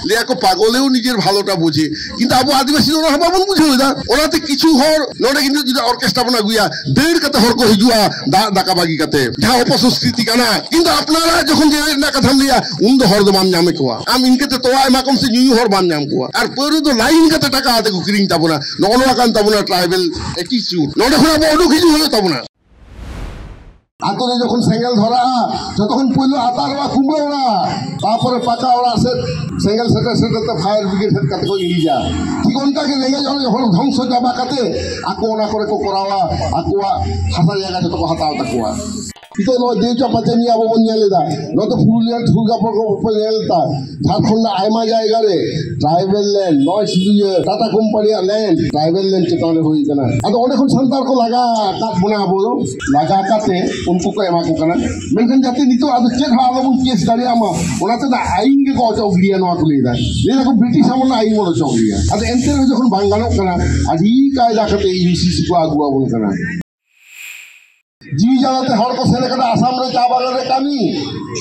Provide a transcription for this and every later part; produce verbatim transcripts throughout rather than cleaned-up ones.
ᱞᱟᱹᱭᱟ ᱠᱚ ᱯᱟᱜᱚᱞᱮᱣ ᱱᱤᱡᱮᱨ ᱵᱷᱟᱞᱚᱴᱟ ᱵᱩᱡᱷᱮ, ᱠᱤᱱᱛᱩ ᱟᱵᱚ ᱟᱹᱫᱤᱵᱟᱹᱥᱤ ᱫᱚ ᱚᱱᱟ ᱦᱚᱸ ᱵᱟᱵᱚᱱ ᱵᱩᱡᱷᱟᱹᱣ ᱮᱫᱟ᱾ ᱚᱱᱟᱛᱮ ᱠᱤᱪᱷᱩ ᱦᱚᱲ ᱱᱚᱰᱮ ᱠᱤᱱᱛᱩ ᱡᱩᱫᱤ ᱚᱨᱠᱮᱥᱴᱨᱟ ᱵᱚᱱ ᱟᱹᱜᱩᱭᱟ, ᱫᱟᱹᱲ ᱠᱟᱛᱮ ᱦᱚᱲ ᱠᱚ ᱦᱤᱡᱩᱜᱼᱟ ᱫᱟᱜ ᱫᱟᱠᱟ ᱵᱟᱹᱜᱤ ᱠᱟᱛᱮ, ᱡᱟᱦᱟᱸ ᱚᱯᱚᱥᱚᱝᱥᱠᱨᱤᱛᱤ ᱠᱟᱱᱟ᱾ ᱠᱤᱱᱛᱩ ᱟᱯᱱᱟᱨᱟᱜ ᱡᱚᱠᱷᱚᱱ ᱡᱮ ᱨᱮᱱᱟᱜ ᱠᱟᱛᱷᱟᱢ ᱞᱟᱹᱭᱟ, ᱩᱱ ᱫᱚ ᱦᱚᱲ ᱫᱚ ᱵᱟᱢ ᱧᱟᱢᱮ ᱠᱚᱣᱟ᱾ ᱟᱢ ᱤᱱᱠᱟᱹᱛᱮ ᱛᱚᱣᱟ ᱮᱢᱟ ᱠᱚᱢ ᱥᱮ, ᱧᱩᱧᱩ ᱦᱚᱲ ᱵᱟᱢ ᱧᱟᱢ ᱠᱚᱣᱟ᱾ ᱟᱨ ᱯᱟᱹᱣᱨᱟᱹ ᱫᱚ ᱞᱟᱭᱤᱱ ᱠᱟᱛᱮ ᱴᱟᱠᱟ ᱟᱛᱮ ᱠᱚ ᱠᱤᱨᱤᱧ ᱛᱟᱵᱚᱱᱟ᱾ ᱱᱚᱜᱼᱚ ᱱᱚᱣᱟ ᱠᱟᱱ ᱛᱟᱵᱚᱱᱟ ᱴᱨᱟᱭᱵᱮᱞ ᱮᱴᱤᱪᱤᱭᱩᱰ᱾ ᱱᱚᱰᱮ ᱠᱷᱚᱱ ᱟᱵᱚ ᱩᱰᱩᱠ ᱦᱤᱡᱩᱜ ᱦᱩᱭᱩᱜ ᱛᱟᱵᱚᱱᱟ᱾ ᱟᱛᱳ ᱨᱮ ᱡᱚᱠᱷᱚᱱ ᱥᱮᱸᱜᱮᱞ ᱫᱷᱚᱨᱟᱜᱼᱟ, ᱡᱚᱛᱚ ᱠᱷᱚᱱ ᱯᱳᱭᱞᱳ ᱟᱛᱟᱨᱚᱜᱼᱟ ᱠᱩᱢᱵᱟᱹ ᱚᱲᱟᱜ, ᱛᱟᱯᱚᱨᱮ ᱯᱟᱠᱟ ᱚᱲᱟᱜ ᱥᱮᱫ ᱥᱮᱸᱜᱮᱞ ᱥᱮᱴᱮᱨ ᱥᱮᱴᱮᱨ ᱛᱮ ᱯᱷᱟᱭᱟᱨ ᱵᱨᱤᱜᱮᱰ ᱦᱮᱡ ᱠᱟᱛᱮ ᱠᱚ ᱤᱬᱤᱡᱟ᱾ ᱴᱷᱤᱠ ᱚᱱᱠᱟ ᱜᱮ ᱨᱮᱸᱜᱮᱡ ᱦᱚᱲ ᱡᱚᱠᱷᱚᱱ ᱫᱷᱚᱝᱥᱚ ᱪᱟᱵᱟ ᱠᱟᱛᱮ ᱟᱠᱚ ᱚᱱᱟ ᱠᱚᱨᱮ ᱠᱚ ᱠᱚᱨᱟᱣᱟ, ᱟᱠᱚᱣᱟᱜ ᱦᱟᱥᱟ ᱡᱟᱭᱜᱟ ᱡᱚᱛᱚ ᱠᱚ ᱦᱟᱛᱟᱣ ᱛᱟᱠᱚᱣᱟ᱾ ᱱᱤᱛᱚᱜ ᱱᱚᱣᱟ ᱫᱮᱣ ᱪᱟᱯᱟ ᱪᱟᱹᱱᱤ ᱟᱵᱚ ᱵᱚᱱ ᱧᱮᱞ ᱮᱫᱟ, ᱱᱚᱣᱟ ᱫᱚ ᱯᱩᱨᱩᱞᱤᱭᱟᱹ ᱫᱷᱩᱨᱜᱟᱯᱩᱨ ᱠᱚ ᱧᱮᱞ ᱮᱫᱟ, ᱡᱷᱟᱲᱠᱷᱚᱸᱰ ᱨᱮᱱᱟᱜ ᱟᱭᱢᱟ ᱡᱟᱭᱜᱟ ᱨᱮ ᱴᱨᱟᱭᱵᱮᱞ ᱞᱮᱱᱰ, ᱱᱚᱜᱼᱚᱭ ᱥᱩᱫᱷᱩ ᱤᱭᱟᱹ ᱴᱟᱴᱟ ᱠᱳᱢᱯᱟᱱᱤᱭᱟᱜ ᱞᱮᱱᱰ ᱴᱨᱟᱭᱵᱮᱞ ᱞᱮᱱᱰ ᱪᱮᱛᱟᱱ ᱨᱮ ᱦᱩᱭ ᱠᱟᱱᱟ᱾ ᱟᱫᱚ ᱚᱸᱰᱮ ᱠᱷᱚᱱ ᱥᱟᱱᱛᱟᱲ ᱠᱚ ᱞᱟᱜᱟ ᱟᱠᱟᱫ ᱵᱚᱱᱟ, ᱟᱵᱚ ᱫᱚ ᱞᱟᱜᱟ ᱠᱟᱛᱮ ᱩᱱᱠᱩ ᱠᱚ ᱮᱢᱟ ᱠᱚ ᱠᱟᱱᱟ᱾ ᱢᱮᱱᱠᱷᱟᱱ ᱡᱟᱛᱮ ᱱᱤᱛᱚᱜ ᱟᱫᱚ ᱪᱮᱫ ᱦᱚᱸ ᱟᱞᱚᱵᱚᱱ ᱠᱮᱥ ᱫᱟᱲᱮᱭᱟᱜ ᱢᱟ, ᱚᱱᱟᱛᱮ ᱫᱚ ᱟᱭᱤᱱ ᱜᱮᱠᱚ ᱚᱪᱚᱜ ᱜᱤᱰᱤᱭᱟ, ᱱᱚᱣᱟ ᱠᱚ ᱞᱟᱹᱭ ᱮᱫᱟ᱾ ᱞᱟᱹᱭ ᱫᱟᱠᱚ ᱵᱨᱤᱴᱤᱥ ᱟᱢᱚᱞ ᱨᱮᱱᱟᱜ ᱟᱭᱤᱱ ᱵᱚᱱ ᱚᱪᱚᱜ ᱜᱤᱰᱤᱭᱟ᱾ ᱟᱫᱚ ᱮᱱᱛᱮ ᱨᱮᱦᱚᱸ ᱡᱚᱠᱷᱚᱱ ᱵᱟᱝ ᱜᱟᱱᱚᱜ ᱠᱟᱱᱟ, ᱟᱹᱰᱤ ᱠᱟᱭᱫᱟ ᱠᱟᱛᱮ ᱤᱭᱩᱥᱤᱥᱤ ᱠᱚ ᱟᱹᱜᱩ ᱟᱵᱚᱱ ᱠᱟᱱᱟ᱾ ᱡᱤᱣᱤ ᱡᱟᱞᱟᱛᱮ ᱦᱚᱲ ᱠᱚ ᱥᱮᱱ ᱟᱠᱟᱱᱟ ᱟᱥᱟᱢ ᱨᱮ ᱪᱟ ᱵᱟᱜᱟᱱ ᱨᱮ ᱠᱟᱹᱢᱤ,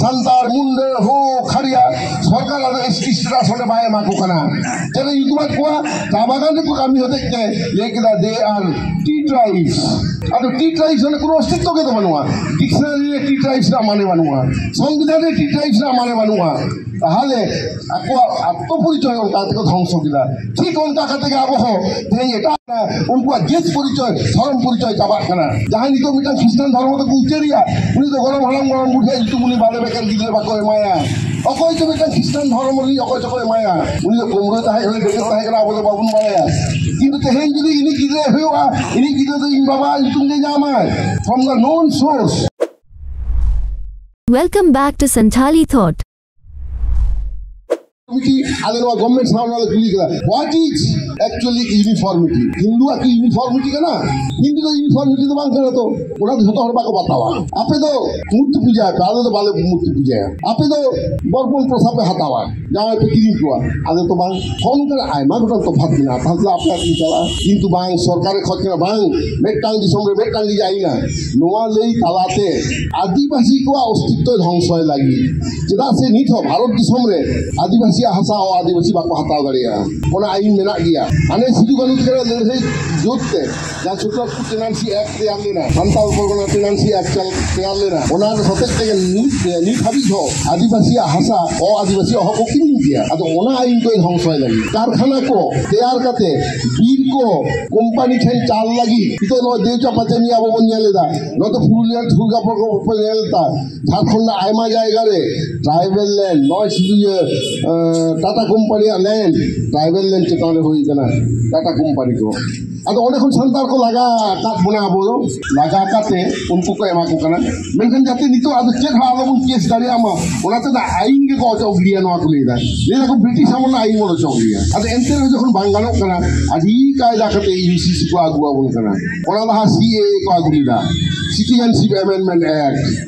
ᱥᱟᱱᱛᱟᱲ, ᱢᱩᱱᱰᱟᱹ, ᱦᱳ, ᱠᱷᱟᱲᱤᱭᱟ, ᱥᱚᱨᱠᱟᱨ ᱟᱫᱚ ᱮᱥᱴᱤ ᱥᱴᱮᱴᱟᱥ ᱚᱸᱰᱮ ᱵᱟᱭ ᱮᱢᱟ ᱠᱚ ᱠᱟᱱᱟ᱾ ᱪᱮᱫ ᱮ ᱧᱩᱛᱩᱢᱟᱫ ᱠᱚᱣᱟ? ᱪᱟ ᱵᱟᱜᱟᱱ ᱨᱮᱠᱚ ᱠᱟᱹᱢᱤ ᱦᱚᱛᱮᱡ ᱛᱮ ᱞᱟᱹᱭ ᱠᱮᱫᱟ they are tea tribes᱾ ᱟᱫᱚ tea tribes ᱚᱸᱰᱮ ᱠᱳᱱᱳ ᱚᱥᱛᱤᱛᱛᱚ ᱜᱮ ᱫᱚ ᱵᱟᱹᱱᱩᱜᱼᱟ᱾ ᱰᱤᱠᱥᱚᱱᱟᱨᱤ ᱨᱮ tea tribes ᱨᱮᱱᱟᱜ ᱢᱟᱱᱮ ᱵᱟᱹᱱᱩᱜᱼᱟ, ᱥᱚᱝᱵᱤᱫᱷᱟᱱ ᱨᱮ tea tribes ᱨᱮᱱᱟᱜ ᱢᱟᱱᱮ ᱵᱟᱹᱱᱩᱜᱼᱟ᱾ ᱛᱟᱦᱚᱞᱮ ᱟᱠᱚᱣᱟᱜ ᱟᱛᱢᱚ ᱯᱚᱨᱤᱪᱚᱭ ᱚᱱᱠᱟ ᱛᱮᱠᱚ ᱫᱷᱚᱝᱥᱚ ᱠᱮᱫᱟ᱾ ᱴᱷᱤᱠ ᱚᱱᱠᱟ ᱠᱟᱛᱮ ᱜᱮ ᱟᱵᱚ ᱦᱚᱸ ᱛᱮᱦᱮᱧ ᱮᱴᱟᱜ ᱩᱱᱠᱩᱣᱟᱜ ᱡᱟᱹᱛ ᱯᱚᱨᱤᱪᱚᱭ, ᱫᱷᱚᱨᱚᱢ ᱯᱚᱨᱤᱪᱚᱭ ᱪᱟᱵᱟᱜ ᱠᱟᱱᱟ᱾ ᱡᱟᱦᱟᱸᱭ ᱱᱤᱛᱚᱜ ᱢᱤᱫᱴᱟᱝ ᱠᱷᱨᱤᱥᱴᱟᱱ ᱫᱷᱚᱨᱢᱚ ᱛᱮᱠᱚ ᱩᱪᱟᱹᱲᱮᱭᱟ, ᱩᱱᱤ ᱫᱚ ᱜᱚᱲᱚᱢ ᱦᱟᱲᱟᱢ ᱜᱚᱲᱚᱢ ᱵᱩᱰᱷᱤᱭᱟᱜ ᱧᱩᱛᱩᱢ ᱩᱱᱤ ᱵᱟᱞᱮ ᱵᱮᱠᱟᱨ ᱜᱤᱫᱽᱨᱟᱹ ᱵᱟᱠᱚ ᱮᱢᱟᱭᱟ᱾ ᱚᱠᱚᱭ ᱪᱚ ᱢᱤᱫᱴᱟᱝ ᱠᱷᱨᱤᱥᱴᱟᱱ ᱫᱷᱚᱨᱚᱢ ᱨᱤᱱᱤᱡ ᱚᱠᱚᱭ ᱪᱚᱠᱚ ᱮᱢᱟᱭᱟ᱾ ᱩᱱᱤ ᱫᱚ ᱠᱩᱢᱵᱽᱲᱩᱭ ᱛᱟᱦᱮᱸ ᱠᱟᱱᱟ, ᱰᱟᱹᱠᱟᱹᱛ ᱛᱟᱦᱮᱸ ᱠᱟᱱᱟ, ᱟᱵᱚ ᱫᱚ ᱵᱟᱵᱚᱱ ᱵᱟᱲᱟᱭᱟ᱾ ᱠᱤᱱᱛᱩ ᱛᱮᱦᱮᱧ ᱡᱩᱫᱤ ᱤᱱᱤᱡ ᱜᱤᱫᱽᱨᱟᱹ ᱦᱩᱭᱩᱜᱼᱟ, ᱤᱱᱤᱡ ᱜᱤᱫᱽᱨᱟᱹ ᱫᱚ ᱤᱧ ᱵᱟᱵᱟ ᱧᱩᱛᱩᱢ ᱜᱮ ᱧᱟᱢᱟᱭ, from the known source᱾ Welcome back to Santhali Thought. Committee ᱟᱞᱮ ᱱᱚᱣᱟ ᱜᱚᱵᱷᱢᱮᱱᱴ ᱥᱟᱶ ᱱᱚᱣᱟ ᱞᱮ ᱠᱩᱞᱤ ᱠᱮᱫᱟ, what is ᱮᱠᱪᱩᱭᱟᱞᱤ ᱤᱭᱩᱱᱤᱯᱷᱚᱨᱢᱤᱴᱤ, ᱦᱤᱱᱫᱩᱣᱟᱜ ᱠᱤ ᱤᱭᱩᱱᱤᱯᱷᱚᱨᱢᱤᱴᱤ ᱠᱟᱱᱟ? ᱦᱤᱱᱫᱩ ᱫᱚ ᱤᱭᱩᱱᱤᱯᱷᱚᱨᱢᱤᱴᱤ ᱫᱚ ᱵᱟᱝ ᱠᱟᱱᱟ ᱛᱚ᱾ ᱚᱱᱟ ᱫᱚ ᱡᱷᱚᱛᱚ ᱦᱚᱲ ᱵᱟᱠᱚ ᱵᱟᱛᱟᱣᱟ᱾ ᱟᱯᱮ ᱫᱚ ᱢᱩᱨᱛᱤ ᱯᱩᱡᱟᱭ ᱯᱮ, ᱟᱞᱮ ᱫᱚ ᱵᱟᱞᱮ ᱢᱩᱨᱛᱤ ᱯᱩᱡᱟᱭᱟ᱾ ᱟᱯᱮ ᱫᱚ ᱵᱚᱨᱯᱚᱱ ᱯᱨᱚᱥᱟᱫ ᱯᱮ ᱦᱟᱛᱟᱣᱟ, ᱡᱟᱶᱟᱭ ᱯᱮ ᱠᱤᱨᱤᱧ ᱠᱚᱣᱟ, ᱟᱞᱮ ᱫᱚ ᱵᱟᱝ᱾ ᱦᱚᱸᱜᱼᱚ ᱱᱚᱝᱠᱟᱱ ᱟᱭᱢᱟ ᱜᱚᱴᱟᱝ ᱛᱚᱯᱷᱟᱛ ᱢᱮᱱᱟᱜᱼᱟ᱾ ᱛᱟᱦᱞᱮ ᱟᱯᱮ ᱟᱹᱛᱩ ᱪᱟᱞᱟᱜᱼᱟ, ᱠᱤᱱᱛᱩ ᱵᱟᱝ, ᱥᱚᱨᱠᱟᱨᱮ ᱠᱷᱚᱡ ᱠᱟᱱᱟ, ᱵᱟᱝ, ᱢᱤᱫᱴᱟᱝ ᱫᱤᱥᱚᱢ ᱨᱮ ᱢᱤᱫᱴᱟᱝ ᱜᱮ ᱟᱹᱭᱤᱱᱟ᱾ ᱱᱚᱣᱟ ᱞᱟᱹᱭ ᱛᱟᱞᱟᱛᱮ ᱟᱹᱫᱤᱵᱟᱹᱥᱤ ᱠᱚᱣᱟᱜ ᱚᱥᱛᱤᱛᱛᱚ ᱫᱷᱚᱝᱥᱚᱭ ᱞᱟᱹᱜᱤᱫ᱾ ᱪᱮᱫᱟᱜ ᱥᱮ ᱱᱤᱛ ᱦᱚᱸ ᱵᱷᱟᱨᱚᱛ ᱫᱤᱥᱚᱢ ᱨᱮ ᱟᱹᱫᱤᱵᱟᱹᱥᱤᱭᱟᱜ ᱦᱟᱥᱟ ᱦᱚᱸ ᱟᱹᱫᱤᱵᱟᱹᱥᱤ ᱵᱟᱠᱚ ᱦᱟᱛᱟᱣ ᱫᱟᱲᱮᱭᱟᱜᱼᱟ, ᱚᱱᱟ ᱟᱹᱭᱤᱱ ᱢᱮᱱᱟᱜ ᱜᱮᱭᱟ᱾ ᱦᱟᱱᱮ ᱥᱤᱫᱩ ᱠᱟᱹᱱᱦᱩ ᱛᱟᱹᱠᱤᱱᱟᱜ ᱞᱟᱹᱲᱦᱟᱹᱭ ᱡᱳᱨ ᱛᱮ ᱡᱟᱦᱟᱸ ᱪᱷᱳᱴᱳ ᱱᱟᱜᱽᱯᱩᱨ ᱴᱮᱱᱟᱱᱥᱤ ᱮᱠᱴ ᱛᱮᱭᱟᱨ ᱞᱮᱱᱟ, ᱥᱟᱱᱛᱟᱲ ᱯᱚᱨᱜᱚᱱᱟ ᱴᱮᱱᱟᱱᱥᱤ ᱮᱠᱴ ᱪᱟᱞ-, ᱛᱮᱭᱟᱨ ᱞᱮᱱᱟ, ᱚᱱᱟ ᱦᱚᱛᱮᱡ ᱛᱮᱜᱮ ᱱᱤᱛ, ᱱᱤᱛ ᱦᱟᱹᱵᱤᱡ ᱦᱚᱸ ᱟᱹᱫᱤᱵᱟᱹᱥᱤᱭᱟᱜ ᱦᱟᱥᱟ ᱚ ᱟᱹᱫᱤᱵᱟᱹᱥᱤᱭᱟᱜ ᱦᱚᱸᱠᱚ ᱠᱤᱨᱤᱧ ᱜᱮᱭᱟ᱾ ᱟᱫᱚ ᱚᱱᱟ ᱟᱹᱭᱤᱱ ᱠᱚᱭ ᱫᱷᱚᱝᱥᱚᱭ ᱞᱟᱹᱜᱤᱫ ᱠᱟᱨᱠᱷᱟᱱᱟ ᱠᱚ ᱛᱮᱭᱟᱨ ᱠᱟᱛᱮ ᱵᱤᱨ ᱠᱚ ᱠᱳᱢᱯᱟᱱᱤ ᱴᱷᱮᱱ ᱪᱟᱞ ᱞᱟᱹᱜᱤᱫ᱾ ᱱᱤᱛᱚᱜ ᱱᱚᱣᱟ ᱫᱮᱣᱪᱟ ᱯᱟᱪᱮ ᱱᱤᱭᱟᱹ ᱟᱵᱚ ᱵᱚᱱ ᱧᱮᱞ ᱮᱫᱟ, ᱱᱚᱣᱟ ᱫᱚ ᱯᱩᱨᱩᱞᱤᱭᱟᱹ ᱫᱩᱨᱜᱟᱯᱩᱨ ᱠᱚ ᱧᱮᱞ ᱮᱫᱟ, ᱡᱷᱟᱲᱠᱷᱚᱸᱰ ᱨᱮᱱᱟᱜ ᱟᱭᱢᱟ ᱡᱟᱭᱜᱟ ᱨᱮ ᱴᱨᱟᱭᱵᱮᱞ ᱞᱮᱱᱰ, ᱱᱚᱜᱼᱚᱭ ᱥᱩᱫᱷᱩ ᱤᱭᱟᱹ, ᱟᱸ, ᱴᱟᱴᱟ ᱠᱳᱢᱯᱟᱱᱤᱭᱟᱜ ᱞᱮᱱᱰ ᱴᱨᱟᱭᱵᱮᱞ ᱞᱮᱱᱰ ᱪᱮᱛᱟᱱ ᱨᱮ ᱦᱩᱭ ᱠᱟᱱᱟ, ᱴᱟᱴᱟ ᱠᱳᱢᱯᱟᱱᱤ ᱠᱚ᱾ ᱟᱫᱚ ᱚᱸᱰᱮ ᱠᱷᱚᱱ ᱥᱟᱱᱛᱟᱲ ᱠᱚ ᱞᱟᱜᱟ ᱟᱠᱟᱫ ᱵᱚᱱᱟ, ᱟᱵᱚ ᱫᱚ ᱞᱟᱜᱟ ᱠᱟᱛᱮ ᱩᱱᱠᱩ ᱠᱚ ᱮᱢᱟ ᱠᱚ ᱠᱟᱱᱟ᱾ ᱢᱮᱱᱠᱷᱟᱱ ᱡᱟᱛᱮ ᱱᱤᱛᱚᱜ ᱟᱫᱚ ᱪᱮᱫ ᱦᱚᱸ ᱟᱞᱚᱵᱚᱱ ᱠᱮᱥ ᱫᱟᱲᱮᱭᱟᱜ ᱢᱟ, ᱚᱱᱟᱛᱮ ᱫᱚ ᱟᱭᱤᱱ ᱜᱮᱠᱚ ᱚᱪᱚᱜ ᱜᱤᱰᱤᱭᱟ, ᱱᱚᱣᱟ ᱠᱚ ᱞᱟᱹᱭ ᱮᱫᱟ᱾ ᱞᱟᱹᱭ ᱫᱟᱠᱚ ᱵᱨᱤᱴᱤᱥ ᱟᱢᱚᱞ ᱨᱮᱱᱟᱜ ᱟᱭᱤᱱ ᱵᱚᱱ ᱚᱪᱚᱜ ᱜᱤᱰᱤᱭᱟ᱾ ᱟᱫᱚ ᱮᱱᱛᱮ ᱨᱮᱦᱚᱸ ᱡᱚᱠᱷᱚᱱ ᱵᱟᱝ ᱜᱟᱱᱚᱜ ᱠᱟᱱᱟ, ᱟᱹᱰᱤ ᱠᱟᱭᱫᱟ ᱠᱟᱛᱮ ᱤᱭᱩᱥᱤᱥᱤ ᱠᱚ ᱟᱹᱜᱩ ᱟᱵᱚᱱ ᱠᱟᱱᱟ᱾ ᱚᱱᱟ ᱞᱟᱦᱟ ᱥᱤᱮᱮ ᱠᱚ ᱟᱹᱜᱩ ᱞᱮᱫᱟ, ᱥᱤᱴᱤᱡᱮᱱᱥᱤᱯ ᱮᱢᱮᱱᱰᱢᱮᱱᱴ ᱮᱠᱴ,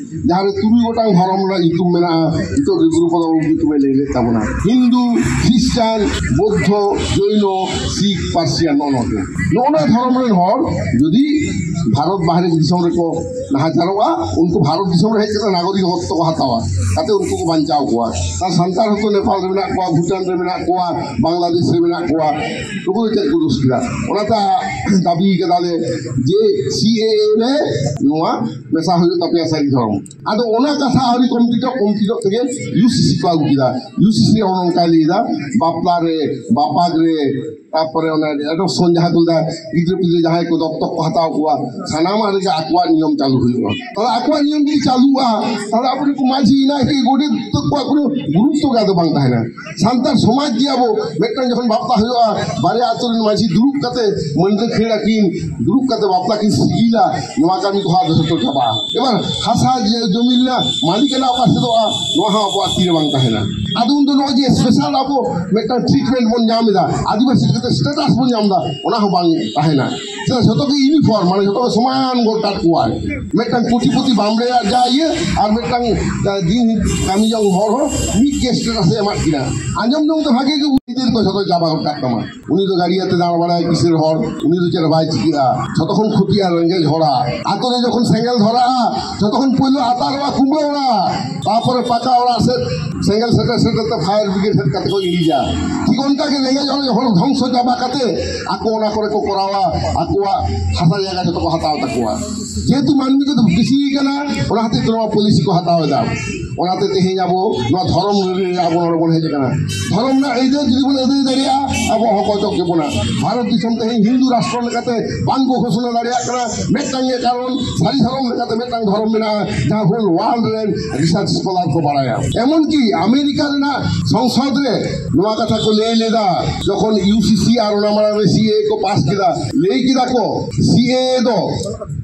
ᱡᱟᱦᱟᱸ ᱨᱮ ᱛᱩᱨᱩᱭ ᱜᱚᱴᱟᱝ ᱫᱷᱚᱨᱚᱢ ᱨᱮᱱᱟᱜ ᱧᱩᱛᱩᱢ ᱢᱮᱱᱟᱜᱼᱟ᱾ ᱱᱤᱛᱚᱜ ᱜᱮ ᱜᱩᱨᱩ ᱯᱚᱫᱚ ᱵᱟᱵᱩ ᱧᱩᱛᱩᱢᱮ ᱞᱟᱹᱭ ᱞᱮᱫ ᱛᱟᱵᱚᱱᱟ, ᱦᱤᱱᱫᱩ, ᱠᱷᱨᱤᱥᱴᱟᱱ, ᱵᱳᱫᱽᱫᱷᱚ, ᱡᱚᱭᱱᱚ, ᱥᱤᱠᱷ, ᱯᱟᱨᱥᱤᱭᱟᱱ, ᱱᱚᱜᱼᱚ ᱱᱚᱣᱟ ᱠᱚ᱾ ᱱᱚᱜᱼᱚ ᱱᱚᱣᱟ ᱫᱷᱚᱨᱚᱢ ᱨᱮᱱ ᱦᱚᱲ ᱡᱩᱫᱤ ᱵᱷᱟᱨᱚᱛ ᱵᱟᱦᱨᱮ ᱫᱤᱥᱚᱢ ᱨᱮᱠᱚ ᱱᱟᱦᱟᱪᱟᱨᱚᱜᱼᱟ, ᱩᱱᱠᱩ ᱵᱷᱟᱨᱚᱛ ᱫᱤᱥᱚᱢ ᱨᱮ ᱦᱮᱡ ᱠᱟᱛᱮ ᱱᱟᱜᱚᱨᱤᱠᱚᱛᱛᱚ ᱠᱚ ᱦᱟᱛᱟᱣᱟ, ᱠᱟᱛᱮ ᱩᱱᱠᱩ ᱠᱚ ᱵᱟᱧᱪᱟᱣ ᱠᱚᱣᱟ᱾ ᱟᱨ ᱥᱟᱱᱛᱟᱲ ᱦᱚᱸᱛᱚ ᱱᱮᱯᱟᱞ ᱨᱮ ᱢᱮᱱᱟᱜ ᱠᱚᱣᱟ, ᱵᱷᱩᱴᱟᱱ ᱨᱮ ᱢᱮᱱᱟᱜ ᱠᱚᱣᱟ, ᱵᱟᱝᱞᱟᱫᱮᱥ ᱨᱮ ᱢᱮᱱᱟᱜ ᱠᱚᱣᱟ, ᱱᱩᱠᱩ ᱫᱚ ᱪᱮᱫ ᱠᱚ ᱫᱳᱥ ᱠᱮᱫᱟ? ᱚᱱᱟᱛᱮ ᱫᱟᱹᱵᱤ ᱠᱟᱫᱟᱞᱮ ᱡᱮ ᱥᱤᱮᱮ ᱨᱮ ᱱᱚᱣᱟ ᱢᱮᱥᱟ ᱦᱩᱭᱩᱜ ᱛᱟᱯᱮᱭᱟ ᱥᱟᱹᱨᱤ ᱫᱷᱚᱨᱚᱢ᱾ ᱟᱫᱚ ᱚᱱᱟ ᱠᱟᱛᱷᱟ ᱟᱹᱣᱨᱤ ᱠᱚᱢᱯᱞᱤᱴᱚᱜ, ᱠᱚᱢᱯᱞᱤᱴᱚᱜ ᱛᱮᱜᱮ ᱤᱭᱩᱥᱤᱥᱤ ᱠᱚ ᱟᱹᱜᱩ ᱠᱮᱫᱟ᱾ ᱤᱭᱩᱥᱤᱥᱤ ᱨᱮ ᱚᱱᱮ ᱚᱱᱠᱟᱭ ᱞᱟᱹᱭᱫᱟ, ᱵᱟᱯᱞᱟ ᱨᱮ, ᱵᱟᱯᱟᱜ ᱨᱮ, ᱛᱟᱨᱯᱚᱨᱮ ᱚᱱᱟ adoption ᱡᱟᱦᱟᱸ ᱠᱚ ᱞᱟᱹᱭᱫᱟ, ᱜᱤᱫᱽᱨᱟᱹ ᱯᱤᱫᱽᱨᱟᱹ ᱡᱟᱦᱟᱸᱭ ᱠᱚ ᱫᱚᱛᱛᱚᱠ ᱠᱚ ᱦᱟᱛᱟᱣ ᱠᱚᱣᱟ, ᱥᱟᱱᱟᱢᱟᱜ ᱨᱮᱜᱮ ᱟᱠᱚᱣᱟᱜ ᱱᱤᱭᱚᱢ ᱪᱟᱹᱞᱩ ᱦᱩᱭᱩᱜᱼᱟ᱾ ᱛᱟᱦᱞᱮ ᱟᱠᱚᱣᱟᱜ ᱱᱤᱭᱚᱢ ᱡᱩᱫᱤ ᱪᱟᱹᱞᱩᱜᱼᱟ, ᱛᱟᱦᱞᱮ ᱟᱵᱚᱨᱮᱱ ᱠᱚ ᱢᱟᱹᱡᱷᱤ, ᱱᱟᱭᱠᱮ, ᱜᱚᱰᱮᱛ ᱛᱟᱠᱚᱣᱟᱜ ᱠᱳᱱᱳ ᱜᱩᱨᱩᱛᱛᱚ ᱜᱮ ᱟᱫᱚ ᱵᱟᱝ ᱛᱟᱦᱮᱱᱟ᱾ ᱥᱟᱱᱛᱟᱲ ᱥᱚᱢᱟᱡᱽ ᱜᱮ ᱟᱵᱚ ᱢᱤᱫᱴᱟᱝ ᱡᱚᱠᱷᱚᱱ ᱵᱟᱯᱞᱟ ᱦᱩᱭᱩᱜᱼᱟ, ᱵᱟᱨᱭᱟ ᱟᱹᱛᱩ ᱨᱮᱱ ᱢᱟᱹᱡᱷᱤ ᱫᱩᱲᱩᱵ ᱠᱟᱛᱮ ᱢᱟᱹᱱᱰᱟᱹ ᱠᱷᱟᱹᱲ ᱟᱹᱠᱤᱱ ᱫᱩᱲᱩᱵ ᱠᱟᱛᱮ ᱵᱟᱯᱞᱟ ᱠᱤᱱ ᱥᱤᱜᱤᱞᱟ, ᱱᱚᱣᱟ ᱠᱟᱹᱢᱤ ᱠᱚᱦᱚᱸ ᱟᱫᱚ ᱡᱷᱚᱛᱚ ᱪᱟᱵᱟᱜᱼᱟ᱾ ᱮᱵᱟᱨ ᱦᱟᱥᱟ ᱡᱮ ᱡᱚᱢᱤ ᱨᱮᱱᱟᱜ ᱢᱟᱹᱞᱤᱠᱟᱱᱟ ᱚᱠᱟ ᱥᱮᱫᱚᱜᱼᱟ, ᱱᱚᱣᱟ ᱦᱚᱸ ᱟᱵᱚᱣᱟᱜ ᱛᱤ ᱨᱮ ᱵᱟᱝ ᱛᱟᱦᱮᱱᱟ᱾ ᱟᱫᱚ ᱩᱱᱫᱚ ᱱᱚᱜᱼᱚᱭ ᱡᱮ ᱥᱯᱮᱥᱟᱞ ᱟᱵᱚ ᱢᱤᱫᱴᱟᱝ ᱴᱨᱤᱴᱢᱮᱱᱴ ᱵᱚᱱ ᱧᱟᱢ ᱮᱫᱟ, ᱟᱹᱫᱤᱵᱟᱹᱥᱤ ᱥᱴᱮᱴᱟᱥ ᱵᱚᱱ ᱧᱟᱢ ᱮᱫᱟ, ᱚᱱᱟ ᱦᱚᱸ ᱵᱟᱝ ᱛᱟᱦᱮᱱᱟ᱾ ᱪᱮᱫᱟᱜ? ᱡᱷᱚᱛᱚ ᱜᱮ ᱤᱭᱩᱱᱤᱯᱷᱚᱨᱢ, ᱢᱟᱱᱮ ᱡᱷᱚᱛᱚ ᱜᱮ ᱥᱚᱢᱟᱱ ᱜᱚᱴ ᱠᱟᱜ ᱠᱚᱣᱟᱭ᱾ ᱢᱤᱫᱴᱟᱝ ᱠᱳᱴᱤᱯᱚᱛᱤ ᱵᱟᱢᱲᱮᱭᱟᱜ ᱡᱟ ᱤᱭᱟᱹ, ᱟᱨ ᱢᱤᱫᱴᱟᱝ, ᱟᱸ, ᱫᱤᱱ ᱠᱟᱹᱢᱤ ᱡᱚᱝ ᱦᱚᱲ ᱦᱚᱸ ᱢᱤᱫ ᱜᱮ ᱥᱴᱮᱴᱟᱥ ᱮ ᱮᱢᱟᱜ ᱠᱤᱱᱟ᱾ ᱟᱸᱡᱚᱢ ᱡᱚᱝ ᱛᱮ ᱵᱷᱟᱜᱮ ᱜᱮ, ᱩᱱᱤ ᱫᱤᱱ ᱠᱚ ᱡᱷᱚᱛᱚ ᱪᱟᱵᱟ ᱜᱚᱴ ᱠᱟᱜ ᱛᱟᱢᱟ᱾ ᱩᱱᱤ ᱫᱚ ᱜᱟᱹᱰᱤ ᱟᱛᱮ ᱫᱟᱬᱟ ᱵᱟᱲᱟᱭ, ᱠᱤᱥᱟᱹᱬ ᱦᱚᱲ, ᱩᱱᱤ ᱫᱚ ᱪᱮᱫ ᱦᱚᱸ ᱵᱟᱭ ᱪᱤᱠᱟᱹᱜᱼᱟ᱾ ᱡᱷᱚᱛᱚ ᱠᱷᱚᱱ ᱠᱷᱚᱛᱤᱜᱼᱟ ᱨᱮᱸᱜᱮᱡ ᱦᱚᱲᱟᱜ᱾ ᱟᱛᱳ ᱨᱮ ᱡᱚᱠᱷᱚᱱ ᱥᱮᱸᱜᱮᱞ ᱫᱷᱚᱨᱟᱜᱼᱟ, ᱡᱷᱚᱛᱚ ᱠᱷᱚᱱ ᱯᱳᱭᱞᱳ ᱟᱛᱟᱨᱚᱜᱼᱟ ᱠᱩᱢᱵᱟᱹ ᱚᱲᱟᱜ, ᱛᱟᱨᱯᱚᱨᱮ ᱯᱟᱠᱟ ᱚᱲᱟᱜ ᱥᱮᱫ ᱥᱮᱸᱜᱮᱞ ᱥᱮᱴᱮᱨ ᱥᱮᱴᱮᱨ ᱛᱮ ᱯᱷᱟᱭᱟᱨ ᱵᱨᱤᱜᱮᱰ ᱦᱮᱡ ᱠᱟᱛᱮ ᱠᱚ ᱤᱬᱤᱡᱟ᱾ ᱴᱷᱤᱠ ᱚᱱᱠᱟ ᱜᱮ ᱨᱮᱸᱜᱮᱡ ᱦᱚᱲ, ᱦᱚᱲ ᱫᱷᱚᱝᱥᱚ ᱪᱟᱵᱟ ᱠᱟᱛᱮ ᱟᱠᱚ ᱚᱱᱟ ᱠᱚᱨᱮ ᱠᱚ ᱠᱚᱨᱟᱣᱟ, ᱟᱠᱚᱣᱟᱜ ᱦᱟᱥᱟ ᱡᱟᱭᱜᱟ ᱡᱷᱚᱛᱚ ᱠᱚ ᱦᱟᱛᱟᱣ ᱛᱟᱠᱚᱣᱟ᱾ ᱡᱮᱦᱮᱛᱩ ᱢᱟᱹᱱᱢᱤ ᱠᱚᱫᱚ ᱵᱮᱥᱤ ᱠᱟᱱᱟ, ᱚᱱᱟ ᱦᱚᱛᱮᱡ ᱛᱮ ᱱᱚᱣᱟ ᱯᱚᱞᱤᱥᱤ ᱠᱚ ᱦᱟᱛᱟᱣ ᱮᱫᱟ᱾ ᱚᱱᱟᱛᱮ ᱛᱮᱦᱮᱧ ᱟᱵᱚ ᱱᱚᱣᱟ ᱫᱷᱚᱨᱚᱢ ᱨᱮ ᱟᱵᱚ ᱱᱚᱰᱮ ᱵᱚᱱ ᱦᱮᱡ ᱟᱠᱟᱱᱟ᱾ ᱫᱷᱚᱨᱚᱢ ᱨᱮᱱᱟᱜ ᱟᱹᱭᱫᱟᱹᱨ ᱡᱩᱫᱤ ᱵᱚᱱ ᱟᱹᱫᱟᱹᱭ ᱫᱟᱲᱮᱭᱟᱜᱼᱟ, ᱟᱵᱚ ᱦᱚᱸᱠᱚ ᱚᱪᱚᱜ ᱠᱮᱵᱚᱱᱟ᱾ ᱵᱷᱟᱨᱚᱛ ᱫᱤᱥᱚᱢ ᱛᱮᱦᱮᱧ ᱦᱤᱱᱫᱩ ᱨᱟᱥᱴᱨᱚ ᱞᱮᱠᱟᱛᱮ ᱵᱟᱝ ᱠᱚ ᱜᱷᱳᱥᱚᱱᱟ ᱫᱟᱲᱮᱭᱟᱜ ᱠᱟᱱᱟ, ᱢᱤᱫᱴᱟᱝ ᱜᱮ ᱠᱟᱨᱚᱱ, ᱥᱟᱹᱨᱤ ᱫᱷᱚᱨᱚᱢ ᱞᱮᱠᱟᱛᱮ ᱢᱤᱫᱴᱟᱝ ᱫᱷᱚᱨᱚᱢ ᱢᱮᱱᱟᱜᱼᱟ, ᱡᱟᱦᱟᱸ ᱦᱳᱞ ᱣᱟᱨᱞᱰ ᱨᱮᱱ ᱨᱤᱥᱟᱨᱪ ᱥᱠᱚᱞᱟᱨ ᱠᱚ ᱵᱟᱲᱟᱭᱟ᱾ ᱮᱢᱚᱱᱠᱤ ᱟᱢᱮᱨᱤᱠᱟ ᱨᱮᱱᱟᱜ ᱥᱚᱝᱥᱚᱫ ᱨᱮ ᱱᱚᱣᱟ ᱠᱟᱛᱷᱟ ᱠᱚ ᱞᱟᱹᱭ ᱞᱮᱫᱟ, ᱡᱚᱠᱷᱚᱱ ᱤᱭᱩ ᱥᱤ ᱥᱤ ᱟᱨ ᱚᱱᱟ ᱢᱟᱲᱟᱝ ᱨᱮ ᱥᱤ ᱮ ᱮ ᱠᱚ ᱯᱟᱥ ᱠᱮᱫᱟ, ᱞᱟᱹᱭ ᱠᱮᱫᱟ ᱠᱚ, ᱥᱤ ᱮ ᱮ ᱫᱚ,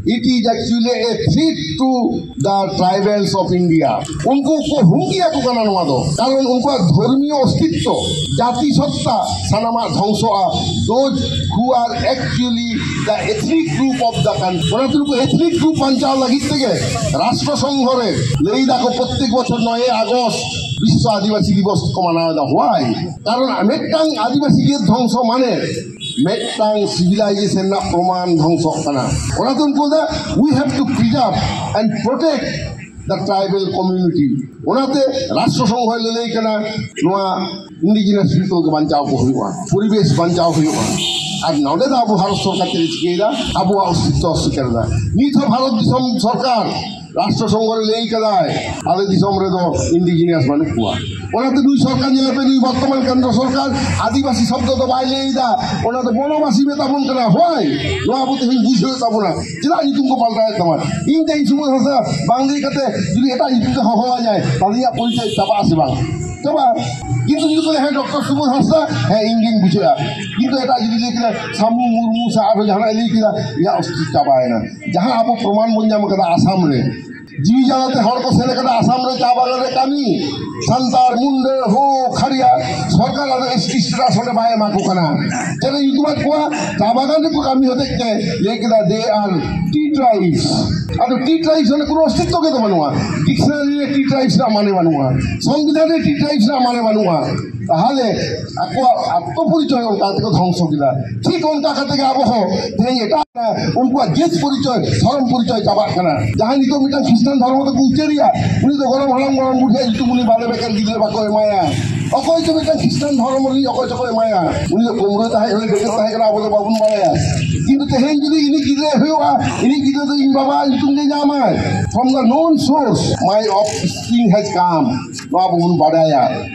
it is actually a threat to the tribals of India. ᱩᱱᱠᱩ ᱠᱚ ᱦᱩᱢᱠᱤ ᱟᱠᱚ ᱠᱟᱱᱟ ᱱᱚᱣᱟ ᱫᱚ, ᱠᱟᱨᱚᱱ ᱩᱱᱠᱩᱣᱟᱜ ᱫᱷᱚᱨᱢᱤᱭᱚ ᱚᱥᱛᱤᱛᱛᱚ, ᱡᱟᱹᱛᱤ ᱥᱚᱛᱛᱟ ᱥᱟᱱᱟᱢᱟᱜ ᱫᱷᱚᱝᱥᱚᱜᱼᱟ᱾ Those who are actually the ethnic group of the country, ᱚᱱᱟᱛᱮ ᱱᱩᱠᱩ ethnic group ᱵᱟᱧᱪᱟᱣ ᱞᱟᱹᱜᱤᱫ ᱛᱮᱜᱮ ᱨᱟᱥᱴᱨᱚ ᱥᱚᱝᱜᱷᱚ ᱨᱮ ᱞᱟᱹᱭ ᱫᱟᱠᱚ ᱯᱨᱚᱛᱮᱠ ᱵᱚᱪᱷᱚᱨ ᱱᱚᱭᱮ ᱟᱜᱚᱥᱴ ᱵᱤᱥᱥᱚ ᱟᱹᱫᱤᱵᱟᱹᱥᱤ ᱫᱤᱵᱚᱥ ᱠᱚ ᱢᱟᱱᱟᱣ ᱮᱫᱟ᱾ Why? ᱠᱟᱨᱚᱱ ᱢᱤᱫᱴᱟᱝ ᱟᱹᱫᱤᱵᱟᱹᱥᱤ ᱡᱟᱹᱛ ᱫᱷᱚᱝᱥᱚ ᱢᱟᱱᱮ ᱢᱤᱫᱴᱟᱝ ᱥᱤᱵᱤᱞᱟᱭᱡᱮᱥᱚᱱ ᱨᱮᱱᱟᱜ ᱯᱨᱚᱢᱟᱱ ᱫᱷᱚᱝᱥᱚᱜ ᱠᱟᱱᱟ᱾ ᱚᱱᱟᱛᱮ ᱩᱱᱠᱩ ᱫᱚ, we have to preserve and protect the tribal community. ᱚᱱᱟᱛᱮ ᱨᱟᱥᱴᱨᱚ ᱥᱚᱝᱜᱷᱚᱭ ᱞᱟᱹᱞᱟᱹᱭ ᱠᱟᱱᱟ, ᱱᱚᱣᱟ ᱤᱱᱰᱤᱡᱤᱱᱟᱥ ᱯᱤᱯᱚᱞ ᱜᱮ ᱵᱟᱧᱪᱟᱣ ᱠᱚ ᱦᱩᱭᱩᱜᱼᱟ, ᱯᱚᱨᱤᱵᱮᱥ ᱵᱟᱧᱪᱟᱣ ᱦᱩᱭᱩᱜᱼᱟ᱾ ᱟᱨ ᱱᱚᱰᱮ ᱫᱚ ᱟᱵᱚ ᱵᱷᱟᱨᱚᱛ ᱥᱚᱨᱠᱟᱨ ᱪᱮᱫ ᱮ ᱪᱤᱠᱟᱹᱭᱮᱫᱟ? ᱟᱵᱚᱣᱟᱜ ᱚᱥᱛᱤᱛᱛᱚ ᱚᱥᱵᱤᱠᱟᱨ ᱮᱫᱟ᱾ ᱱᱤᱛ ᱦᱚᱸ ᱵᱷᱟᱨᱚᱛ ᱫᱤᱥᱚᱢ ᱥᱚᱨᱠᱟᱨ ᱨᱟᱥᱴᱨᱚ ᱥᱚᱝᱜᱷᱚ ᱨᱮ ᱞᱟᱹᱭ ᱠᱟᱫᱟᱭ, ᱟᱞᱮ ᱫᱤᱥᱚᱢ ᱨᱮᱫᱚ ᱤᱱᱰᱤᱡᱤᱱᱟᱥ ᱵᱟᱹᱱᱩᱜ ᱠᱚᱣᱟ᱾ ᱚᱱᱟᱛᱮ ᱱᱩᱭ ᱥᱚᱨᱠᱟᱨ ᱧᱮᱞ ᱯᱮ, ᱱᱩᱭ ᱵᱚᱨᱛᱚᱢᱟᱱ ᱠᱮᱱᱫᱨᱚ ᱥᱚᱨᱠᱟᱨ ᱟᱹᱫᱤᱵᱟᱹᱥᱤ ᱥᱚᱵᱫᱚ ᱫᱚ ᱵᱟᱭ ᱞᱟᱹᱭ ᱮᱫᱟ, ᱚᱱᱟ ᱫᱚ ᱵᱚᱱᱚᱵᱟᱥᱤ ᱢᱮᱛᱟ ᱵᱚᱱ ᱠᱟᱱᱟ᱾ ᱦᱳᱭ, ᱱᱚᱣᱟ ᱟᱵᱚ ᱛᱮᱦᱮᱧ ᱵᱩᱡᱷᱟᱹᱣ ᱛᱟᱵᱚᱱᱟ, ᱪᱮᱫᱟᱜ ᱧᱩᱛᱩᱢ ᱠᱚ ᱯᱟᱞᱴᱟᱣᱮᱫ ᱛᱟᱵᱚᱱᱟ? ᱤᱧ ᱛᱮᱦᱮᱧ ᱥᱩᱵᱳᱫᱷ ᱦᱟᱸᱥᱫᱟ ᱵᱟᱝ ᱞᱟᱹᱭ ᱠᱟᱛᱮ ᱡᱩᱫᱤ ᱮᱴᱟᱜ ᱧᱩᱛᱩᱢ ᱛᱮ ᱦᱚᱦᱚᱣᱟᱹᱧᱟᱭ, ᱛᱟᱦᱞᱮ ᱤᱧᱟᱹᱜ ᱯᱚᱨᱤᱪᱚᱭ ᱪᱟᱵᱟᱜᱼᱟ ᱥᱮ ᱵᱟᱝ? ᱪᱟᱵᱟᱜᱼᱟ᱾ ᱠᱤᱱᱛᱩ ᱡᱩᱫᱤ ᱠᱚ ᱞᱟᱹᱭᱟ, "ᱦᱮᱸ, ᱰᱚᱠᱴᱚᱨ ᱥᱩᱵᱳᱫᱷ ᱦᱟᱸᱥᱫᱟ", ᱦᱮᱸ, ᱤᱧ ᱜᱤᱧ ᱵᱩᱡᱷᱟᱹᱜᱼᱟ᱾ ᱠᱤᱱᱛᱩ ᱮᱴᱟᱜ ᱡᱩᱫᱤ ᱞᱟᱹᱭ ᱠᱮᱫᱟ, "ᱥᱟᱢᱩ ᱢᱩᱨᱢᱩ" ᱥᱮ ᱟᱨᱦᱚᱸ ᱡᱟᱦᱟᱱᱟᱜ ᱮ ᱞᱟᱹᱭ ᱠᱮᱫᱟ, ᱤᱧᱟᱹᱜ ᱚᱥᱛᱤᱛᱛᱚ ᱪᱟᱵᱟᱭᱮᱱᱟ᱾ ᱡᱟᱦᱟᱸ ᱟᱵᱚ ᱯᱨᱚᱢᱟᱱ ᱵᱚᱱ ᱧᱟᱢ ᱠᱟᱫᱟ ᱟᱥᱟᱢ ᱨᱮ, ᱡᱤᱣᱤ ᱡᱟᱞᱟᱛᱮ ᱦᱚᱲ ᱠᱚ ᱥᱮᱱ ᱟᱠᱟᱱᱟ ᱟᱥᱟᱢ ᱨᱮ ᱪᱟ ᱵᱟᱜᱟᱱ ᱨᱮ ᱠᱟᱹᱢᱤ᱾ ᱥᱟᱱᱛᱟᱲ, ᱢᱩᱱᱰᱟᱹ, ᱦᱳ, ᱠᱷᱟᱲᱤᱭᱟ, ᱥᱚᱨᱠᱟᱨ ᱟᱫᱚ ᱮᱥ ᱴᱤ ᱥᱴᱮᱴᱟᱥ ᱚᱸᱰᱮ ᱵᱟᱭ ᱮᱢᱟ ᱠᱚ ᱠᱟᱱᱟ᱾ ᱪᱮᱫ ᱮ ᱧᱩᱛᱩᱢᱟᱫ ᱠᱚᱣᱟ? ᱪᱟ ᱵᱟᱜᱟᱱ ᱨᱮᱠᱚ ᱠᱟᱹᱢᱤ ᱦᱚᱛᱮᱡ ᱛᱮ ᱞᱟᱹᱭ ᱠᱮᱫᱟ, they are tea tribes᱾ ᱟᱫᱚ ᱴᱤ ᱴᱨᱟᱭᱤᱵᱥ, ᱚᱱᱟ ᱠᱳᱱᱳ ᱚᱥᱛᱤᱛᱛᱚ ᱜᱮ ᱛᱚ ᱵᱟᱹᱱᱩᱜᱼᱟ᱾ ᱰᱤᱠᱥᱱᱟᱨᱤ ᱨᱮ ᱴᱤ ᱴᱨᱟᱭᱤᱵᱥ ᱨᱮᱱᱟᱜ ᱢᱟᱱᱮ ᱵᱟᱹᱱᱩᱜᱼᱟ, ᱥᱚᱝᱵᱤᱫᱷᱟᱱ ᱨᱮ ᱴᱤ ᱴᱨᱟᱭᱤᱵᱥ ᱨᱮᱱᱟᱜ ᱢᱟᱱᱮ ᱵᱟᱹᱱᱩᱜᱼᱟ᱾ ᱛᱟᱦᱚᱞᱮ ᱟᱠᱚᱣᱟᱜ ᱟᱛᱢᱚ ᱯᱚᱨᱤᱪᱚᱭ ᱚᱱᱠᱟ ᱛᱮᱠᱚ ᱫᱷᱚᱝᱥᱚ ᱠᱮᱫᱟ᱾ ᱴᱷᱤᱠ ᱚᱱᱠᱟ ᱠᱟᱛᱮ ᱜᱮ ᱟᱵᱚ ᱦᱚᱸ ᱛᱮᱦᱮᱧ ᱮᱴᱟᱜ ᱩᱱᱠᱩᱣᱟᱜ ᱡᱟᱹᱛ ᱯᱚᱨᱤᱪᱚᱭ, ᱫᱷᱚᱨᱚᱢ ᱯᱚᱨᱤᱪᱚᱭ ᱪᱟᱵᱟᱜ ᱠᱟᱱᱟ᱾ ᱡᱟᱦᱟᱸᱭ ᱱᱤᱛᱚᱜ ᱢᱤᱫᱴᱟᱝ ᱠᱷᱨᱤᱥᱴᱟᱱ ᱫᱷᱚᱨᱢᱚ ᱛᱮᱠᱚ ᱩᱪᱟᱹᱨᱮᱭᱟ, ᱩᱱᱤ ᱫᱚ ᱜᱚᱲᱚᱢ ᱦᱟᱲᱟᱢ ᱜᱚᱲᱚᱢ ᱵᱩᱰᱷᱤᱭᱟᱜ ᱧᱩᱛᱩᱢ ᱩᱱᱤ ᱵᱟᱞᱮ ᱵᱮᱠᱮᱨ ᱜᱤᱫᱽᱨᱟᱹ ᱵᱟᱠᱚ ᱮᱢᱟᱭᱟ᱾ ᱚᱠᱚᱭ ᱪᱚ ᱢᱤᱫᱴᱟᱝ ᱠᱷᱨᱤᱥᱴᱟᱱ ᱫᱷᱚᱨᱚᱢ ᱨᱤᱱᱤᱡ ᱚᱠᱚᱭ ᱪᱚᱠᱚ ᱮᱢᱟᱭᱟ, ᱩᱱᱤ ᱫᱚ ᱠᱩᱢᱵᱽᱲᱩ ᱛᱟᱦᱮᱸ ᱠᱟᱱᱟ, ᱰᱟᱹᱠᱟᱹᱛ ᱛᱟᱦᱮᱸ ᱠᱟᱱᱟ, ᱟᱵᱚ ᱫᱚ ᱵᱟᱵᱚᱱ ᱵᱟᱲᱟᱭᱟ᱾ ᱠᱤᱱᱛᱩ ᱛᱮᱦᱮᱧ ᱡᱩᱫᱤ ᱤᱧᱤᱡ ᱜᱤᱫᱽᱨᱟᱹᱭ ᱦᱩᱭᱩᱜᱼᱟ, ᱤᱧᱤᱡ ᱜᱤᱫᱽᱨᱟᱹ ᱫᱚ ᱤᱧ ᱵᱟᱵᱟ ᱧᱩᱛᱩᱢ ᱜᱮ ᱧᱟᱢᱟᱭ᱾ From the known source, my offspring has come. ᱱᱚᱣᱟ ᱵᱚᱱ ᱵᱟᱰᱟᱭᱟ᱾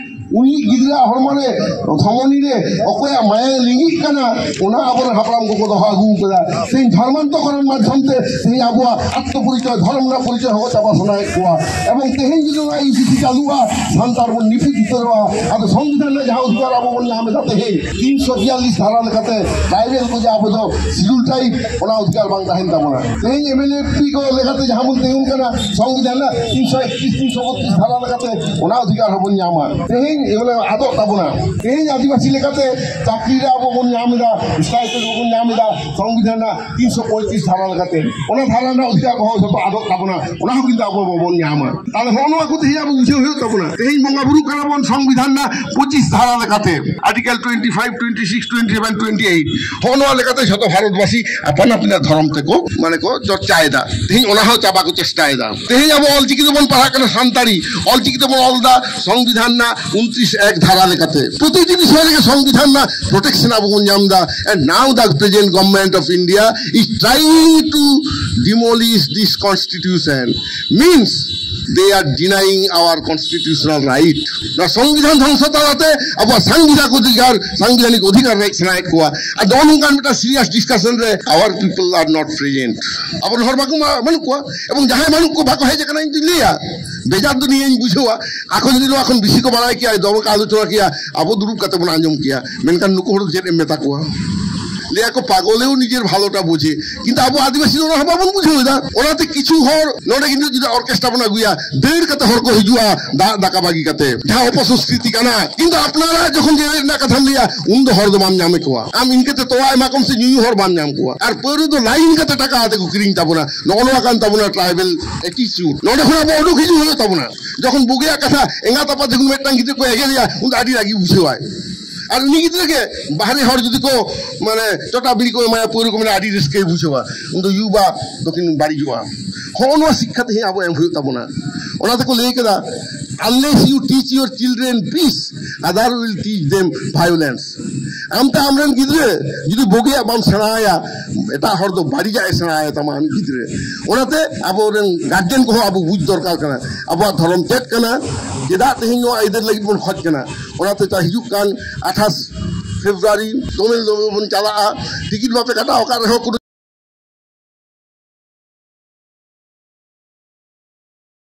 ᱩᱱᱤ ᱜᱤᱫᱽᱨᱟᱹ ᱦᱚᱲᱢᱚ ᱨᱮ, ᱫᱷᱚᱢᱚᱱᱤ ᱨᱮ ᱚᱠᱚᱭᱟᱜ ᱢᱟᱭᱟ ᱞᱤᱸᱜᱤᱜ ᱠᱟᱱᱟ, ᱚᱱᱟ ᱟᱵᱚᱨᱮᱱ ᱦᱟᱯᱲᱟᱢ ᱠᱚᱠᱚ ᱫᱚᱦᱚ ᱟᱹᱜᱩ ᱠᱟᱫᱟ᱾ ᱛᱮᱦᱮᱧ ᱫᱷᱚᱨᱢᱟᱱᱛᱚᱠᱚᱨᱚᱱ ᱢᱟᱫᱽᱫᱷᱚᱢ ᱛᱮ ᱛᱮᱦᱮᱧ ᱟᱵᱚᱣᱟᱜ ᱟᱛᱢᱚ ᱯᱚᱨᱤᱪᱚᱭ, ᱫᱷᱚᱨᱚᱢ ᱨᱮᱱᱟᱜ ᱯᱚᱨᱤᱪᱚᱭ ᱦᱚᱸᱠᱚ ᱪᱟᱵᱟ ᱥᱟᱱᱟᱭᱮᱫ ᱠᱚᱣᱟ᱾ ᱮᱵᱚᱝ ᱛᱮᱦᱮᱧ ᱡᱩᱫᱤ ᱱᱚᱣᱟ ᱤᱭᱩ ᱥᱤ ᱥᱤ ᱪᱟᱹᱞᱩᱜᱼᱟ, ᱥᱟᱱᱛᱟᱲ ᱵᱚᱱ ᱱᱤᱯᱩᱡ ᱩᱛᱟᱹᱨᱚᱜᱼᱟ᱾ ᱟᱫᱚ ᱥᱚᱝᱵᱤᱫᱷᱟᱱ ᱨᱮ ᱡᱟᱦᱟᱸ ᱚᱫᱷᱤᱠᱟᱨ ᱟᱵᱚ ᱵᱚᱱ ᱧᱟᱢ ᱮᱫᱟ ᱛᱮᱦᱮᱧ ᱛᱤᱱᱥᱚ ᱵᱤᱭᱟᱞᱞᱤᱥ ᱫᱷᱟᱨᱟ ᱞᱮᱠᱟᱛᱮ, ᱴᱨᱟᱭᱵᱮᱞ ᱠᱚ ᱡᱮ ᱟᱵᱚ ᱫᱚ ᱥᱤᱰᱩᱞ ᱴᱨᱟᱭᱤᱵ, ᱚᱱᱟ ᱚᱫᱷᱤᱠᱟᱨ ᱵᱟᱝ ᱛᱟᱦᱮᱱ ᱛᱟᱵᱚᱱᱟ᱾ ᱛᱮᱦᱮᱧ ᱮᱢ ᱮᱱ ᱮᱯᱷ ᱯᱤ ᱠᱚ ᱞᱮᱠᱟᱛᱮ ᱡᱟᱦᱟᱸ ᱵᱚᱱ ᱛᱤᱸᱜᱩᱱ ᱠᱟᱱᱟ, ᱥᱚᱝᱵᱤᱫᱷᱟᱱ ᱨᱮᱱᱟᱜ ᱛᱤᱱᱥᱚ ᱮᱠᱛᱨᱤᱥ, ᱛᱤᱱᱥᱚ ᱵᱚᱛᱛᱨᱤᱥ ᱫᱷᱟᱨᱟ ᱞᱮᱠᱟᱛᱮ ᱚᱱᱟ ᱚᱫᱷᱤᱠᱟᱨ ᱦᱚᱸᱵᱚᱱ ᱧᱟᱢᱟ᱾ ᱛᱮᱦᱮᱧ ᱚᱱᱟ ᱟᱫᱚᱜ ᱛᱟᱵᱚᱱᱟ᱾ ᱛᱮᱦᱮᱧ ᱟᱹᱫᱤᱵᱟᱹᱥᱤ ᱞᱮᱠᱟᱛᱮ ᱪᱟᱹᱠᱨᱤ ᱨᱮ ᱟᱵᱚ ᱵᱚᱱ ᱧᱟᱢ ᱮᱫᱟ, ᱥᱴᱟᱭᱯᱮᱱᱰ ᱵᱚᱱ ᱧᱟᱢ ᱮᱫᱟ ᱥᱚᱝᱵᱤᱫᱷᱟᱱ ᱨᱮᱱᱟᱜ ᱛᱤᱱᱥᱚ ᱯᱚᱸᱭᱛᱨᱤᱥ ᱫᱷᱟᱨᱟ ᱞᱮᱠᱟᱛᱮ᱾ ᱚᱱᱟ ᱫᱷᱟᱨᱟ ᱨᱮᱱᱟᱜ ᱚᱫᱷᱤᱠᱟᱨ ᱠᱚᱦᱚᱸ ᱡᱷᱚᱛᱚ ᱟᱫᱚᱜ ᱛᱟᱵᱚᱱᱟ, ᱚᱱᱟ ᱦᱚᱸ ᱠᱤᱱᱛᱩ ᱟᱵᱚ ᱵᱟᱵᱚᱱ ᱧᱟᱢᱟ᱾ ᱛᱟᱦᱞᱮ ᱦᱚᱸᱜᱼᱚ ᱱᱚᱣᱟ ᱠᱚ ᱛᱮᱦᱮᱧ ᱟᱵᱚ ᱵᱩᱡᱷᱟᱹᱣ ᱦᱩᱭᱩᱜ ᱛᱟᱵᱚᱱᱟ᱾ ᱛᱮᱦᱮᱧ ᱵᱚᱸᱜᱟ ᱵᱩᱨᱩᱜ ᱠᱟᱱᱟ ᱵᱚᱱ ᱥᱚᱝᱵᱤᱫᱷᱟᱱ ᱨᱮᱱᱟᱜ ᱯᱚᱸᱪᱤᱥ ᱫᱷᱟᱨᱟ ᱞᱮᱠᱟᱛᱮ, article twenty five, twenty six, twenty seven, twenty eight, ᱦᱚᱸᱜᱼᱚ ᱱᱚᱣᱟ ᱞᱮᱠᱟᱛᱮ ᱡᱷᱚᱛᱚ ᱵᱷᱟᱨᱚᱛᱵᱟᱹᱥᱤ ᱟᱯᱟᱱ ᱟᱹᱯᱤᱱᱟᱜ ᱫᱷᱚᱨᱚᱢ ᱛᱮᱠᱚ, ᱢᱟᱱᱮ, ᱠᱚ ᱪᱚᱨᱪᱟᱭᱮᱫᱟ᱾ ᱛᱮᱦᱮᱧ ᱚᱱᱟ ᱦᱚᱸ ᱪᱟᱵᱟ ᱠᱚ ᱪᱮᱥᱴᱟᱭᱮᱫᱟ᱾ ᱛᱮᱦᱮᱧ ᱟᱵᱚ ᱚᱞᱪᱤᱠᱤ ᱛᱮᱵᱚᱱ ᱯᱟᱲᱦᱟᱜ ᱠᱟᱱᱟ, ᱥᱟᱱᱛᱟᱲᱤ ᱚᱞᱪᱤᱠᱤ ᱛᱮᱵᱚᱱ ᱚᱞ ᱮᱫᱟ, ᱥᱚᱝᱵᱤᱫᱷᱟᱱ ᱨᱮᱱᱟᱜ ᱩᱱᱛᱨᱤᱥ ᱮᱠ ᱫᱷᱟᱨᱟ ᱞᱮᱠᱟᱛᱮ᱾ ᱯᱨᱚᱛᱤᱴᱤ ᱵᱤᱥᱚᱭ ᱨᱮᱜᱮ ᱥᱚᱝᱵᱤᱫᱷᱟᱱ ᱨᱮᱱᱟᱜ ᱯᱨᱚᱴᱮᱠᱥᱚᱱ ᱟᱵᱚ ᱵᱚᱱ ᱧᱟᱢ ᱮᱫᱟ᱾ And now the present government of India is trying to demolish this constitution. Means they are denying our constitutional right. ᱱᱚᱣᱟ ᱥᱚᱝᱵᱤᱫᱷᱟᱱ ᱫᱷᱚᱝᱥᱚ ᱛᱟᱞᱟᱛᱮ ᱟᱵᱚᱣᱟᱜ ᱥᱟᱝᱵᱤᱫᱷᱟᱱ ᱚᱫᱷᱤᱠᱟᱨ, ᱥᱟᱝᱵᱤᱫᱷᱟᱱᱤᱠ ᱚᱫᱷᱤᱠᱟᱨ ᱨᱮᱡ ᱥᱟᱱᱟᱭᱮᱫ ᱠᱚᱣᱟ᱾ ᱟᱨ ᱱᱚᱜᱼᱚ ᱱᱚᱝᱠᱟᱱ ᱢᱤᱫᱴᱟᱝ ᱥᱤᱨᱤᱭᱟᱥ ᱰᱤᱥᱠᱟᱥᱚᱱ ᱨᱮ our people are not present. ᱟᱵᱚᱨᱮᱱ ᱦᱚᱲ ᱵᱟᱠᱚ ᱢᱟ-, ᱵᱟᱹᱱᱩᱜ ᱠᱚᱣᱟ᱾ ᱮᱵᱚᱝ ᱡᱟᱦᱟᱸᱭ ᱵᱟᱹᱱᱩᱜ ᱠᱚ, ᱵᱟᱠᱚ ᱦᱮᱡ ᱟᱠᱟᱱᱟ, ᱤᱧ ᱫᱩᱧ ᱞᱟᱹᱭᱟ, ᱵᱮᱡᱟᱨ ᱫᱚ ᱱᱤᱭᱟᱹᱧ ᱵᱩᱡᱷᱟᱹᱣᱟ, ᱟᱠᱚ ᱡᱩᱫᱤ ᱱᱚᱣᱟ ᱠᱷᱚᱱ ᱵᱮᱥᱤ ᱠᱚ ᱵᱟᱲᱟᱭ ᱠᱮᱭᱟ, ᱫᱚᱢᱮ ᱠᱚ ᱟᱞᱳᱪᱚᱱᱟ ᱠᱮᱭᱟ, ᱟᱵᱚ ᱫᱩᱲᱩᱵ ᱠᱟᱛᱮ ᱵᱚᱱ ᱟᱸᱡᱚᱢ ᱠᱮᱭᱟ᱾ ᱢᱮᱱᱠᱷᱟᱱ ᱱᱩᱠᱩ ᱦᱚᱲ ᱫᱚ ᱪᱮᱫ ᱮᱢ ᱢᱮᱛᱟ ᱠᱚᱣᱟ? ᱞᱟᱹᱭᱟ ᱠᱚ ᱯᱟᱜᱚᱞᱮᱣ ᱱᱤᱡᱮᱨ ᱵᱷᱟᱞᱚᱴᱟ ᱵᱩᱡᱷᱮ, ᱠᱤᱱᱛᱩ ᱟᱵᱚ ᱟᱹᱫᱤᱵᱟᱹᱥᱤ ᱫᱚ ᱚᱱᱟ ᱦᱚᱸ ᱵᱟᱵᱚᱱ ᱵᱩᱡᱷᱟᱹᱣ ᱮᱫᱟ᱾ ᱚᱱᱟᱛᱮ ᱠᱤᱪᱷᱩ ᱦᱚᱲ ᱱᱚᱰᱮ ᱠᱤᱱᱛᱩ ᱡᱩᱫᱤ ᱚᱨᱠᱮᱥᱴᱨᱟ ᱵᱚᱱ ᱟᱹᱜᱩᱭᱟ, ᱫᱟᱹᱲ ᱠᱟᱛᱮ ᱦᱚᱲ ᱠᱚ ᱦᱤᱡᱩᱜᱼᱟ ᱫᱟᱜ ᱫᱟᱠᱟ ᱵᱟᱹᱜᱤ ᱠᱟᱛᱮ, ᱡᱟᱦᱟᱸ ᱚᱯᱚᱥᱚᱝᱥᱠᱨᱤᱛᱤ ᱠᱟᱱᱟ᱾ ᱠᱤᱱᱛᱩ ᱟᱯᱱᱟᱨᱟᱜ ᱡᱚᱠᱷᱚᱱ ᱡᱮᱣᱮᱫ ᱨᱮᱱᱟᱜ ᱠᱟᱛᱷᱟᱢ ᱞᱟᱹᱭᱟ, ᱩᱱ ᱫᱚ ᱦᱚᱲ ᱫᱚ ᱵᱟᱢ ᱧᱟᱢ ᱠᱚᱣᱟ᱾ ᱟᱢ ᱤᱱᱠᱟᱹᱛᱮ ᱛᱚᱣᱟ ᱮᱢᱟ ᱠᱚᱢ ᱥᱮ, ᱧᱩᱧᱩ ᱦᱚᱲ ᱵᱟᱢ ᱧᱟᱢ ᱠᱚᱣᱟ᱾ ᱟᱨ ᱯᱟᱹᱣᱨᱟᱹ ᱫᱚ ᱞᱟᱭᱤᱱ ᱠᱟᱛᱮ ᱴᱟᱠᱟ ᱟᱛᱮ ᱠᱚ ᱠᱤᱨᱤᱧ ᱛᱟᱵᱚᱱᱟ᱾ ᱱᱚᱜᱼᱚ ᱱᱚᱣᱟ ᱠᱟᱱ ᱛᱟᱵᱚᱱᱟ tribal attitude᱾ ᱱᱚᱰᱮ ᱠᱷᱚᱱ ᱟᱵᱚ ᱩᱰᱩᱠ ᱦᱤᱡᱩᱜ ᱦᱩᱭᱩᱜ ᱛᱟᱵᱚᱱᱟ᱾ ᱡᱚᱠᱷᱚᱱ ᱵᱩᱜᱤᱭᱟᱜ ᱠᱟᱛᱷᱟ ᱮᱸᱜᱟᱛ ᱟᱯᱟᱛ ᱡᱚᱠᱷᱚᱱ ᱢᱤᱫᱴᱟᱝ ᱜᱤᱫᱽᱨᱟᱹ ᱠᱚ ᱮᱜᱮᱨᱮᱭᱟ, ᱩᱱ ᱫᱚ ᱟᱹᱰᱤ ᱨᱟᱹᱜᱤ ᱵᱩᱡᱷᱟᱹᱣᱟᱭ᱾ ᱟᱨ ᱩᱱᱤ ᱜᱤᱫᱽᱨᱟᱹ ᱜᱮ ᱵᱟᱦᱨᱮ ᱦᱚᱲ ᱡᱩᱫᱤ ᱠᱚ, ᱢᱟᱱᱮ, ᱪᱚᱴᱟ ᱵᱤᱲᱤ ᱠᱚ ᱮᱢᱟᱭᱟ, ᱯᱟᱹᱣᱨᱟᱹ ᱠᱚ ᱢᱮᱱᱟ, ᱟᱹᱰᱤ ᱨᱟᱹᱥᱠᱟᱹᱭ ᱵᱩᱡᱷᱟᱹᱣᱟ᱾ ᱩᱱ ᱫᱚ ᱭᱩ ᱵᱟ ᱫᱚᱠᱤᱱ ᱵᱟᱹᱲᱤᱡᱚᱜᱼᱟ᱾ ᱦᱚᱸᱜᱼᱚ ᱱᱚᱣᱟ ᱥᱤᱠᱠᱷᱟ ᱛᱮᱦᱮᱧ ᱟᱵᱚ ᱮᱢ ᱦᱩᱭᱩᱜ ᱛᱟᱵᱚᱱᱟ᱾ ᱚᱱᱟ ᱛᱮᱠᱚ ᱞᱟᱹᱭ ᱠᱮᱫᱟ, "Unless you teach your children peace, other will teach them violence." ᱟᱢ ᱛᱮ ᱟᱢᱨᱮᱱ ᱜᱤᱫᱽᱨᱟᱹ ᱡᱩᱫᱤ ᱵᱩᱜᱤᱭᱟᱜ ᱵᱟᱢ ᱥᱮᱬᱟᱭᱟ, ᱮᱴᱟᱜ ᱦᱚᱲ ᱫᱚ ᱵᱟᱹᱲᱤᱡᱟᱜ ᱮ ᱥᱮᱬᱟᱭ ᱛᱟᱢᱟ ᱟᱢ ᱜᱤᱫᱽᱨᱟᱹ᱾ ᱚᱱᱟᱛᱮ ᱟᱵᱚᱨᱮᱱ ᱜᱟᱨᱡᱮᱱ ᱠᱚᱦᱚᱸ ᱟᱵᱚ ᱵᱩᱡᱽ ᱫᱚᱨᱠᱟᱨ ᱠᱟᱱᱟ, ᱟᱵᱚᱣᱟᱜ ᱫᱷᱚᱨᱚᱢ ᱪᱮᱫ ᱠᱟᱱᱟ, ᱪᱮᱫᱟᱜ ᱛᱮᱦᱮᱧ ᱱᱚᱣᱟ ᱟᱹᱭᱫᱟᱹᱨ ᱞᱟᱹᱜᱤᱫ ᱵᱚᱱ ᱠᱷᱚᱡ ᱠᱟᱱᱟ᱾ ᱚᱱᱟᱛᱮ ᱪᱟ ᱦᱤᱡᱩᱜ ᱠᱟᱱ ᱟᱴᱷᱟᱥ ᱯᱷᱮᱵᱽᱨᱩᱣᱟᱨᱤ ᱫᱚᱢᱮᱞ ᱫᱚᱢᱮᱞ ᱵᱚᱱ ᱪᱟᱞᱟᱜᱼᱟ᱾ ᱴᱤᱠᱤᱴ ᱵᱟᱯᱮ ᱠᱟᱴᱟᱣ ᱟᱠᱟᱫ ᱨᱮᱦᱚᱸ ᱠᱳᱱᱳ